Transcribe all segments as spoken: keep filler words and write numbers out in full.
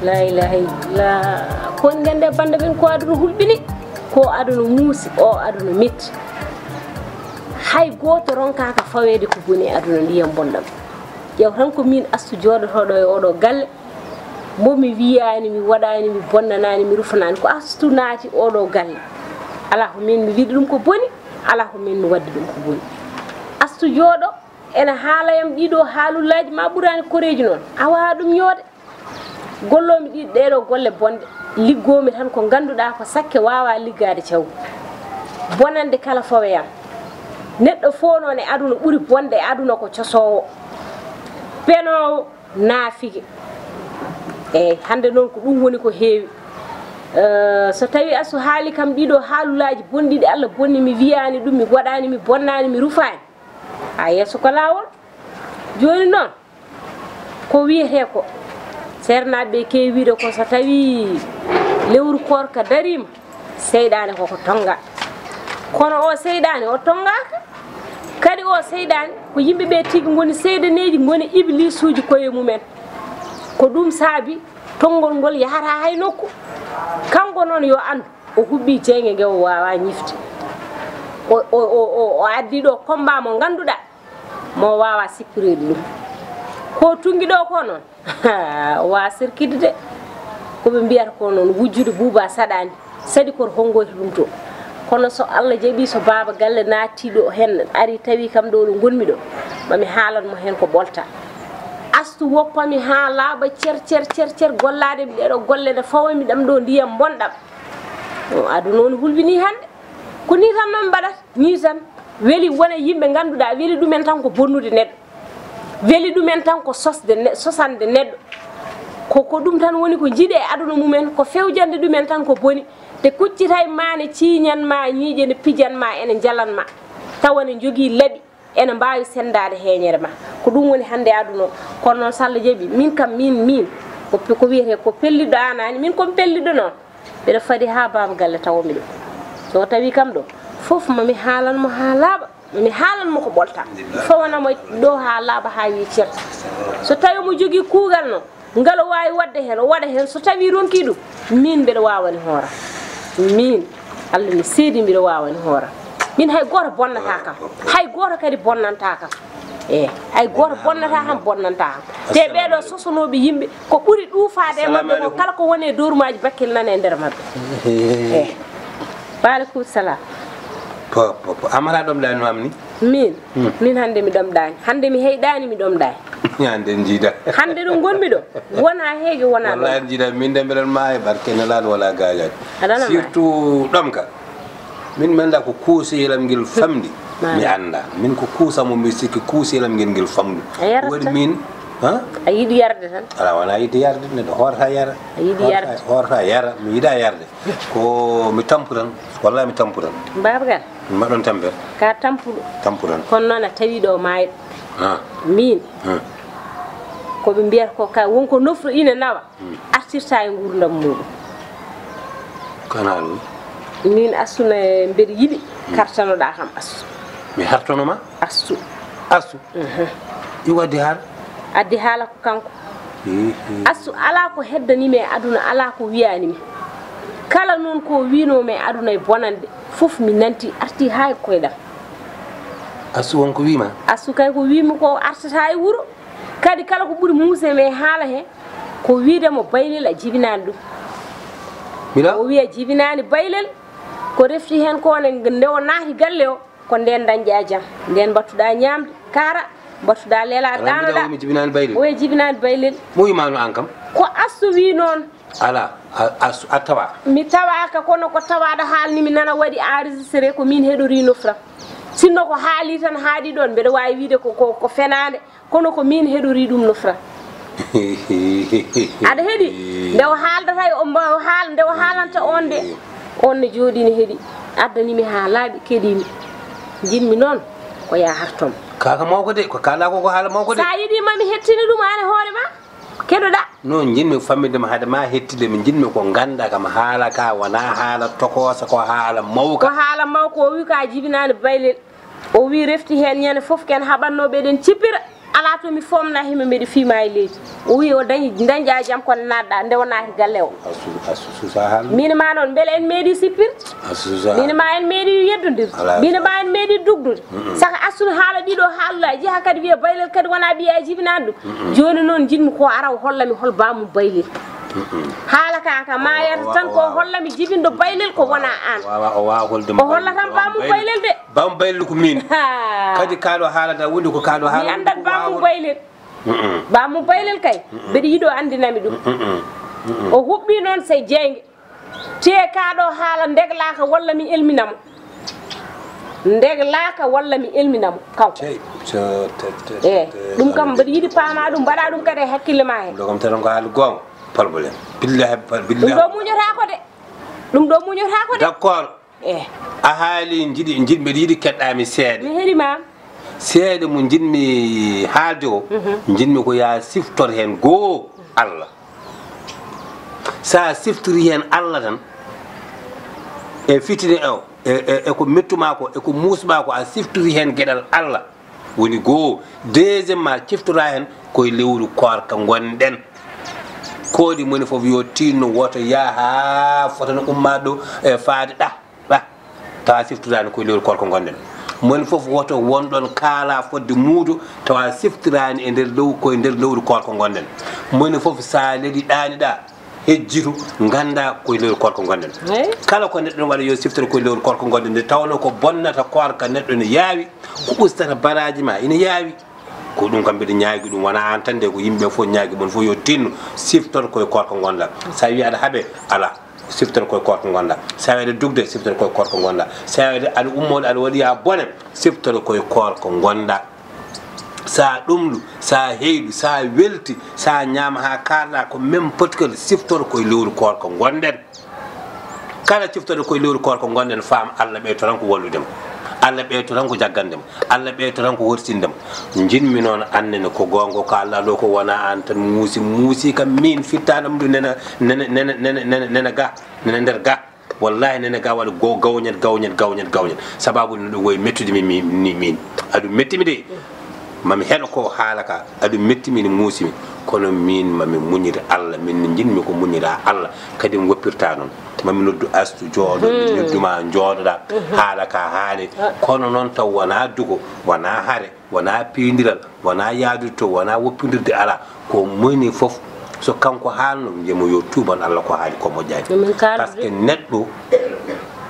La ilaha illallah. Ko woni nde bannda men ko aduna hulɓini, ko aduna muusi, o aduna metti. Hay gooto ronkaaka faweede ko boni e aduna ndiyam bonɗam. Ƴeew tan ko min Astu jooɗotooɗo e oɗo galle, mo mi wiyaani, mi waɗaani, mi bonnanaani, mi rufanaani. Ko Astu naati oɗo galle. Alaa ko min mi wiɗi ɗum ko boni, alaa ko min mi waɗdi ɗum ko boni. Astu jooɗo, ena haala yam ɗiɗo haalullaaji ma ɓuraani koreeji noon. A waawaa ɗum ñoode. Golloomi ɗiɗo ɗeeɗo golle bonɗe, liggoomi tan ko ngannduɗaa ko sakke waawaa liggaade cawgu. Bonande kala foweyam. Neɗɗo fof noon e aduna ɓuri bonde e aduna ko cosoowo, penoowo, naafige. Eey, hannde noon ko ɗum woni ko heewi. Eh, so tawii Astu haali kam ɗiɗo haalulaaji bonɗi ɗi Allah bonni, mi wiyaani ɗum, mi waɗaani, mi bonnaani, mi rufaani. Haa yeeso ko laawol. Jooni noon, ko wiyetee ko, seernaaɓe ɓe keewi wiyde ko so tawii lewru koorka dariima, seyɗaane koko tonngaa. Kono o seyɗaane o tonngaaka. Kadi o seyɗaane ko yimɓe ɓe tigi ngoni seyɗaneeji, ngoni ibliisuuji koye mumen. Ko ɗum saabi tonngol ngol yahataa hay nokku. Kanko noon yo anndu, o huɓɓii jeynge nge o waawaa ñifde. O, o, o, o, o addi ɗo combat mo ngannduɗaa mo waawaa sippireede ɗum. Ko tunngi ɗo ko noon, o waawaa serkide de. Ko ɓe mbiyata ko noon, wujjude buuba saɗaani, saɗi koto honngoyta ɗum to. Kono so Allah jaɓii, so baaba galle naatti ɗo heen, ari tawi kam ɗo ɗo ngonmi ɗo, ma mi haalan mo heen ko ɓolta. Astu woppami haa laaɓa cer, cer, cer, cer, gollaade mi ɗeɗo golle ne fawami ɗam ɗo ndiyam bonɗam. O aduna on hulɓinii hannde. Ko nii tan noon mbaɗata, nii tan. Weli wona yimɓe ngannduɗaa, weli ɗumen tan ko bonnude neɗɗo. Weli ɗumen tan ko sosde ne-, sosande neɗɗo. Ko, ko ɗum tan woni ko njiɗi e aduna mumen, ko fewjande ɗumen tan ko boni. Te kuccitay ma ne ciiñan ma, ñiiƴe ne pijan ma, ene njalan ma. Tawa ne njogii laɓi, ene mbaawi senndaade heeñere ma. Ko ɗum woni hannde aduna o. Kono noon, so Allah jaɓii, min kam, min, min, ko pe-, ko wiyetee ko pelliɗɗo aan aani, min ko mi pelliɗɗo noon. Mbeɗa fadi haa baaba galle tawa mi ɗo. So o tawi kam ɗo, fof ma mi haalan mo haa laaɓa, ma mi haalan mo ko ɓolta. Mi fawana mo ɗo haa laaɓa, haa wiya cer. So tawi omo jogii kuugal noon, ngal o waawi waɗde heen, o waɗa heen. So tawi ronkii ɗum, min mbeɗa waawani hooram. Min, Allah mi seedi, mbiɗa waawani hooram. Min hay gooto bonnataa kam. Hay gooto kadi bonnantaa kam. Eey, hay gooto bonnataa kam, bonnantaa kam. Te ɓeeɗo sosanooɓe yimɓe, ko ɓuri ɗuufaade e maɓɓe ko kala ko woni e dowrumaaji Bakel nana e nder maɓɓe. Eey. Wa aleykum salam. Po, po, po. Amara ɗomɗaani ma ni? Min? Hmm. Min hannde mi ɗomɗaani. Hannde mi heyɗaani, mi ɗomɗaani. Hannde njiida. Hannde ɗo ngonmi ɗo, wonaa heege, wonaa ɗo. Wallahi njiida, min de mbeɗen maayi barke nelaaɗo wala gaajaade. Aɗa nana maayi. Surtout ɗomka. Min mi anndaa ko kuuseelam ngel famɗi. Mi anndaa. Min ko kuusa mo mi sikki kuuseelam ngel ngel famɗi. A yarat tan. Waɗi min, ha? A yiɗi yarde tan. Alaa, wonaa yiɗde yarde, neɗɗo hoorata yara. A yiɗi yarde. Hoorata, hoorata yara, mi yiɗaa yarde. Ko mi tampu tan, wallahi mi tampu tan. Baaba Gal. Mi waɗon tampere. Ka tampuɗo. Tampu tan. Kono noon a tawi ɗo maayɗo. Ha. Min. Ha. Ko ɓe mbiyata ko ka, won ko nofru ina nawa. Hmm. Artirta e nguurndam muuɗum. Ko an haali ɗum? Min Astu ne mbeɗa yiɗi, hmm, kartanoɗaa kam Astu. Mi hartono ma? Astu. Astu? Mhm. Iwa addi haala? Addi haala ko kanko. Hihi. Astu alaa ko heddanii mi e aduna, alaa ko wiyaani mi. Kala noon ko wiynoo mi e aduna e bonande, fof mi nanti, arti haa e koyɗam. Astu won ko wii ma? Astu kay ko wii mi ko artata e wuro. Kadi kala ko ɓuri muusde mi e haala he, ko wiide mo Baylel a jibinaani ɗum. Mbiɗa? O wiya jibinaani Baylel, ko refti heen ko ne, nde o naati galle o, ko ndeen dañƴaa jam. Ndeen mbattuɗaa ñaamde, kaara, mbattuɗaa leelaade, ɗaanoɗaa. Mbiɗa o mi jibinaani Baylel. O wiya jibinaani Baylel. Mo wii ma no aan kam? Ko Astu wii noon. Alaa, a, a, a tawa. Mi tawaaka, kono ko tawaaɗo haalni mi nana waɗi enregistré, ko miin heɗorii nofram. Sinno ko haali tan haaɗi ɗoon, mbeɗa waawi wiide ko, ko, ko fenaande. Kono ko miin heɗorii ɗum nofram. Aɗa heɗi? Nde o haaldata e o mbo-, o haal-, nde o haalanta on de, on ne jooɗii ne heɗi. Addanii mi haa laaɓi, keɗii mi. Njiɗmi noon ko yaa hartom. Kaaka mawko de, ko kaalaa ko, ko haala mawko de. So a yiɗii ma mi hettini ɗum aan e hoore ma, keɗoɗaa. No njiɗmi famminde ma hade ma hettinde mi, njiɗmi ko nganndaa kam haala ka wonaa haala tokoosa, ko haala mawka. Ko haala mawka, o wi ko a jibinaani Baylel. O wii refti heen ñande fof ken haɓannooɓe eɗen cippira, alaa to mi foomnaa himo mbeɗa fiima e leydi. O wi o dañi, dañƴa jam kono naatɗa nde wonaki galle o. Min ma noon, mbele en meeɗi sippir? Min ma en meeɗi yeddondir? Min ma en meeɗi dugdude? Saka Astou haala ɗiɗo haaluɗa, jeeha kadi wiya Baylel kadi wona ɓiya jibinaɗo ɗum. Joni noon jiɗmi ko ara o holla mi hol bamum Baylel. Haala ka ka ma yerta tan ko holla mi jibinɗo Baylel ko wona an. O holla tan bamum Baylel de. Bamum Baylel ko min. Kadi kaɗo haalata woni ko kaɗo haalata. Mi andat bamum Baylel. Bamum Baylel kay, mbeɗa yiɗo anndinami ɗum. O huɓɓi noon sey jeynge. Te kaɗo haala ndeglaka walla mi elminamo. Ndeglaka walla mi elminamo kanko. Eyi, ɗum kam mbeɗa yiɗi paama ɗum, mbaɗa ɗum kadi e hakkille ma he. Ɗo kam tan ko haali goonga, problème. Billahi, billahi. Ɗum ɗo muñotako de. Ɗum ɗo muñotako de. D'accord. Eh. A haali, jiɗi, jiɗ-, mbeɗa yiɗi keɗɗami seeɗa. Mi heɗima. Seeɗa mo jiɗmi haalde o, jiɗmi ko ya siftor heen goo Allah. Sa siftori heen Allah tan, e fitine o, e, e, e ko mettuma ko, e ko muusma ko, a siftori heen geɗal Allah. Woni goo. Deuxièmement, ciftora heen koye lewru koorka ngonɗen. Koɗi moni fof yo tinno woto yaha fotana ummaɗo e faade ɗa, ɗa. Tawa siftorani koye lewru koorka ngonɗen. Moni fof woto wonɗon kaala fodde muudo tawa siftorani e nder lew-, koye nder lewru koorka ngonɗen. Moni fof sa leɗi ɗaani ɗa, hejjitu, ganda koye lewru koorka ngonɗen. Eyi. Kala ko neɗɗo ne waɗa yo siftor koye lewru koorka ngonɗen, nde tawno ko bonnata koorka neɗɗo ne yaawi, ko ustata baraji ma ina yaawi. Ko ɗum kam mbiɗa ñaagi ɗum, wona an tan de, ko yimɓe fof ñaagi, mon fof yo tinno, siftor koye koorka ngonɗa. Sa wi aɗa haaɓe, ala, siftor koye koorka ngonɗa. Sa wi aɗa dugde, siftor koye koorka ngonɗa. Sa wi aɗa, aɗa ummoɗo, aɗa waɗi ha bone, siftor koye koorka ngonɗa. Sa ɗumlu, sa heyɗu, sa welti, sa ñaama ha karɗa, ko même potkol siftor koye lewru koorka ngonɗen. Kala ciftoɗo koye lewru koorka ngonɗen, faam Allah ɓeyto tan ko wallude mo. Allah ɓeyto tan ko jaggande mo. Allah ɓeyto tan ko horsinde mo. Jiɗmi noon annene ko goonga ko Allah ɗo ko wona an tan muusi, muusi kam min fittanam ɗum nena, nena, nena, nena, nena, nena ga, nena nder ga. Wallahi nene ga waɗa go-, gawñat, gawñat, gawñat, gawñat. Sababu no ɗum woyi mettude mi, mi, ni min. Aɗum metti mi de. Mami heɗo ko haala ka. Aɗum metti mi, ne muusi mi. Kono min mami muñir Allah. Min ne jiɗmi ko muñira Allah. Kadi mi woppirta noon. Mami noddu Astu jooɗo, mi noddu ma jooɗoɗa. Haala ka haali. Kono noon taw wona dugo, wona hare. Wona piindiral, wona yaadude to, wona woppindirde, alaa. Ko moni fof, so kanko haalno, mbiyamo yo tuuban Allah ko haali ko moƴƴaani. Par ce que neɗɗo,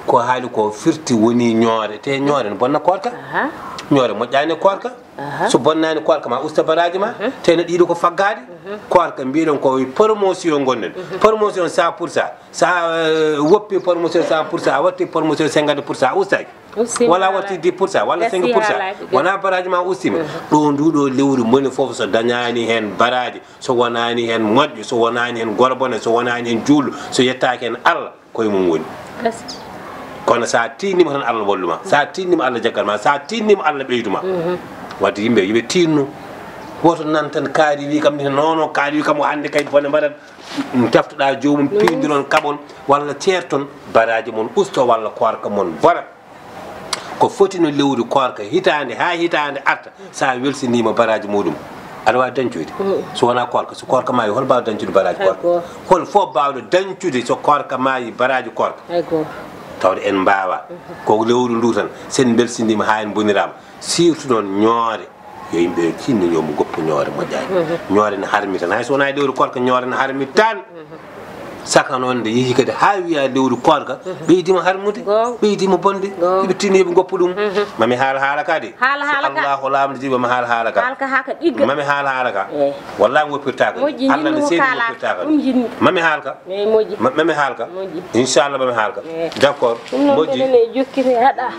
ko haali ko firti woni ñoore, te ñoore ne bonna koorka. Aha. Ñoore moƴƴaani e koorka. Aha. So bonnaani koorka ma usta baraaji ma, te neɗɗo yiɗi ko faggaade. Koorka mbiɗen ko promotion ngonɗen. Promotion cent pour cent. Sa, eh, woppi promotion cent pour cent, a watti promotion cinquante pour cent, a ustaaki. Walla a watti dix pour cent, walla cinq pour cent. Wona baraaji ma ustima. Ɗo nduɗo lewru moni fof so dañaani heen baraaji, so wonaani heen moƴƴo, so wonaani heen gorbone, so wonaani heen juulɗo, so yettaaki heen Allah, koye mum woni. Kono sa tinnima tan Allah wallu ma. Sa tinnima Allah jaggat ma. Sa tinnima Allah ɓeydu ma. Wadde yimɓe, yimɓe tinno. Woto nan tan kaari wi kam ni, non, non, kaari wi kam o hannde kay bone mbaɗat. Teftoɗa joomum, piindiron, kaɓon, walla ceerton baraaji mon usto, walla koorka mon bona. Ko foti no lewru koorka, hitaande haa hitaande arta, sa welsiniima baraaji muɗum, aɗa waawi dañcude? So wonaa koorka, so koorka maayi, hol baawɗo dañcude baraaji koorka? Hol fof baawɗo dañcude so koorka maayi baraaji koorka? Tawde en mbaawaa. Ko lewru ndu tan, sen mbelsiniima haa en mboniraama. Surtout noon ñoore. Yo yimɓe tinno, yo mo goppu ñoore moƴƴaani. Ñoore ne harmi tan. Hay so wonaa e lewru koorka, ñoore ne harmi tan. Saka noon, nde yehi kadi haa wiya lewru koorka, ɓeydima harmude, ɓeydima bonde. Yoɓe tinno, yoɓe goppu ɗum. Mami haal haala ka de. Haal haala ka. So Allahu laamɗo jiɗi, mami haal haala ka. Haal ka haa ka ɗigga. Mami haal haala ka. Wallahi, mi woppirtaaka. Moƴƴi, Allah ne seedi, mi woppirtaaka. Ɗum jiɗmi. Mami haal ka. Eyi, moƴƴi. Ma-, mami haal ka. Moƴƴi. Inchallah, mami haal ka. Eyi. D'accord. Ɗum noon moƴƴi. Mbeɗen e jokkiri haɗa.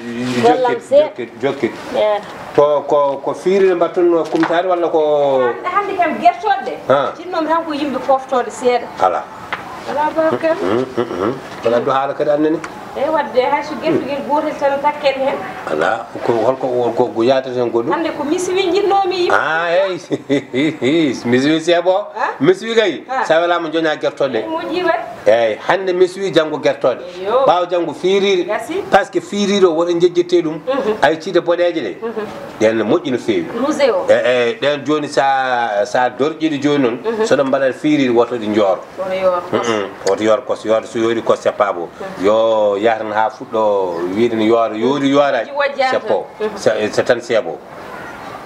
Gollam seeɗa. Jokkit, jokkit. Eyi. To ko, ko fiirde mbattunno kumtaade walla ko? Hannde, hannde kam gertooɗe ɗe. Ha. Jiɗnomi tan ko yimɓe foftooɗe seeɗa. Alaa. Alaa Babacar. Hum, hum, hum. Kono addu haala kadi annene. Eyi, wadde hay so gertugel gootel tan takken heen. Alaa, ko, holko, ko, ko yaatata heen goɗɗum? Hannde ko misiwi jiɗnomi yimɓe. Ah, eyi. Misiwi seebo. Ha? Misiwi kay. Ha. Sa welaama joña gertooɗe. Eyi, moƴƴi waɗ. Eyyi, hannde mi suwi, janngo gertooɗe. Ɓaawo janngo fiiriiri. Parce que fiiriiri o woto njejjettee ɗum. Ay, ciide boɗeeje ɗe. Ɗen ne moƴƴi no feewi. Rosé o. E, e, ɗen jooni sa, sa dorƴi ɗi jooni noon, so ɗon mbaɗa fiiriiri, woto ɗi njoor. Woto yoor kos. Mm-mm. Woto yoor kos, yoor so yoori kos, c'est pas bon. Yo yah tan haa fuɗɗo wiide ne yoora, yoori yooraani, c'est bon. C'est, c'est tan c'est bon.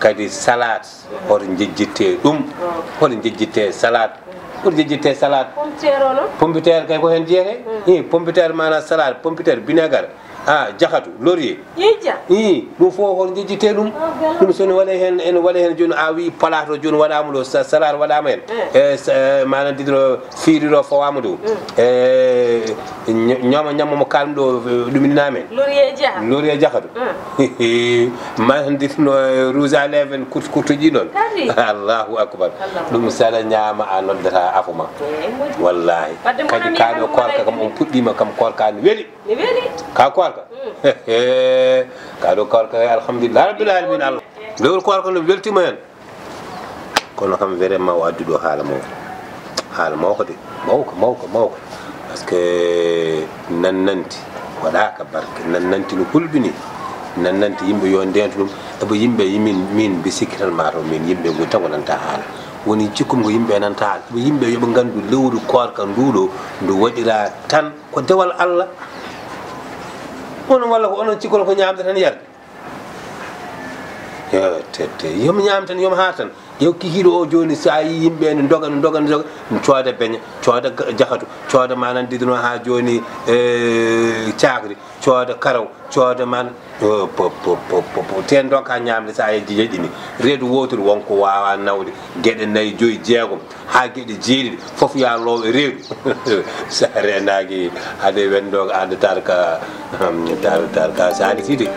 Kadi salade, hoto njejjitte ɗum. Hoto njejjitte salade. Hoto njejjitte salade. Pompiteer o noon? Pompiteer kay ko heen jeyetee. Ii, pompiteer maanaa salade, pompiteer, bineegar, a, jahatu, laurier. Ii, ɗum fof hoto njejjitte ɗum. Ɗum so ne waɗee heen, ene waɗee heen jooni, a wii palaat o jooni waɗaama ɗo, sa-, salade waɗaama heen. E, sa-, e, maanaa ndidiro fiiriiri o fawaama ɗo. E, ño-, ñooma ñammo mo kaalmi ɗo, ɗum ina men. Laurier jahatu. Laurier jahatu. Maanaa ndidiro, e, rouge à lèvres en kurtu kurtuji ɗon. Kadi? Allahu akbar. Allahu akbar. Ɗum sala ñaama a noddata afo ma. Eyi, moƴƴi. Wallahi. Wadde mon kadi ami kaaɗo hannde koorka kam on puɗɗiima kam koorka ne weli. Ne weli. Ka koorka? Kaaɗo koorka, alhamdulillah rabbil alamin Allah. Lewru koorka no weltiima heen. Kono kam vraiment o addi ɗo haala mawko. Haala mawko de. Mawko, mawko, mawko. Parce que nannanti waɗaaka barke. Nannanti no hulɓini. Nannanti yimɓe yo ndeentu ɗum. Ebo yimɓe yimin, min mbi sikki tan mataw min yimɓe ngoni tan ko nanta haala. Woni cikkum ko yimɓe nanta haala. Ebo yimɓe yoɓe nganndu lewru koorka nduɗo ndu waɗira tan ko dewal Allah. Onon walla ko onon cikkol ko ñaamde tan yarde. Yo tette, yomi ñaam tan, yomi haar tan. Yo kikiiɗo o jooni, so a yii yimɓe ne ndoga, ne ndoga, ne ndoga, ne cooda beñe, cooda ga-, jahatu, cooda maanaa ndidino haa jooni, e, caakri, cooda karaw, cooda maanaa, o, po, po, po, po, po. Teen ndonka ñaamde so a yejji, yeƴƴini. Reedu wootoru won ko waawaa nawde geɗe nayi, joyi, jeegom, haa geɗe jeeɗiɗi, fof yaa loowe reedu. So a reenaaki, hade wendooga, aan tar ka, tar, tar ka saalitide.